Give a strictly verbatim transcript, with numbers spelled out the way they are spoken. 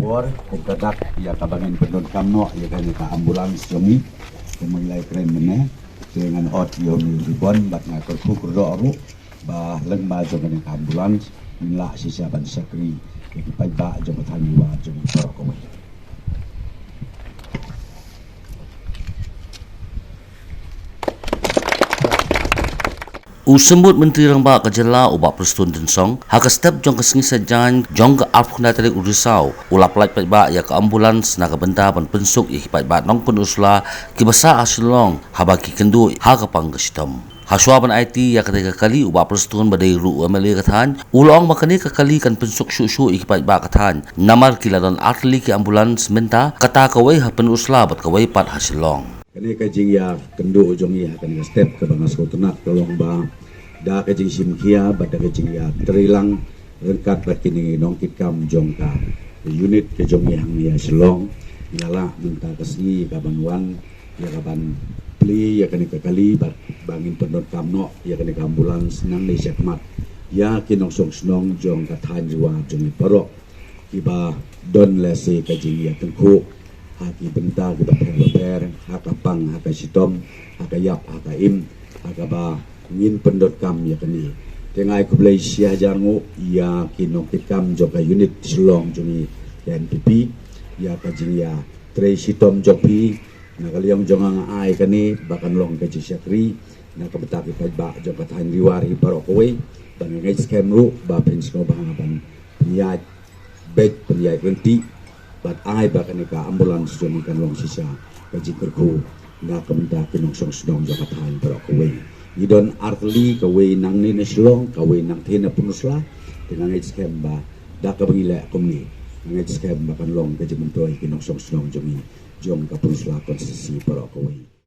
Por kum ka dak ïa kaba ngin pyndonkam noh ïa kane ka ambulance jong ngi. Kumba ngi la ïakren mynne, te ngan ot ïa une u ribbon bad nga kyrkhu kyrdoh ruh ba lyngba jong kane ka ambulance ngin lah shisha ban shakri ïa ki paidbah jong ka thaiñ Riwar jong ngi baroh kawei. U Symbud Myntri Rangbah ka Jylla u Bah Prestone Tynsong, ha ka step jong ka sngi Saitjaiñ jong ka arphew khyndai tarik u Risaw, u la pyllait paidbah ïa ka ambulance na ka bynta ban pynsuk ïa ki paidbah nongpynursla kiba sah ha Shillong haba ki kynduh ha ka pang ka shitom. Hashwa ban aiti ïa katei ka kali, u Bah Prestone ba dei ruh u M L A ka thaiñ, u la ong ba kane ka kali kan pynsuk shuh shuh ïa ki paidbah ka thaiñ, namar ki la don artylli ki ambulance mynta, kata kawei ha Pynursla bad kawei pat ha Shillong. Kane ka jingïakynduh jong ngi ha kane ka step kaba nga sngewtynnat ka long ba da ka jingshim khia bad da ka jingïatreilang ryngkat bad kine ki nongkitkam jong ka unit ka jong ngi hangne ha Shillong, ngi la lah mynta ka sngi ka ban wan ïa ka ban plie ïa kane ka kali bad ba ngin pyndonkam noh ïa kane ka ambulance nangne shakhmat ïa ki nongshong shnong jong ka thaiñ Riwar jong ngi baroh, kiba don lehse ka jingïatyngkhuh ha ki bynta kiba pher bapher, ha ka pang, ha ka shitom, ha ka ïap, ha ka im, ha kaba ngin pyndonkam ïa kane. Te nga ai khublei shihajar nguh ïa ki nongkitkam jong ka unit Shillong jong ngi ka N P P, ïa ka jingïatrei shitom jong phi. Na ka liang jong nga, nga ai kane ba kan long ka jingshakri na ka bynta ki paidbah jong ka thaiñ Riwar hi baroh kawei, ba nga ngeit skhem ruh ba phin sngewbha ban pynïaid beit, pynïaid ryntih bad ai ba kane ka ambulance jong ngi kan long shisha ka jingkyrkhu na ka bynta ki nongshong shnong jong ka thaiñ baroh kawei. Ngi don artylli, kawei nangne na Shillong, kawei nangtei na Pynursla. Te nga ngeit skhem ba da kaba ngi leh kumne, nga ngeit skhem ba kan long ka jingmyntoi ki nongshong shnong jong ngi jong ka Pynursla constituency baroh kawei.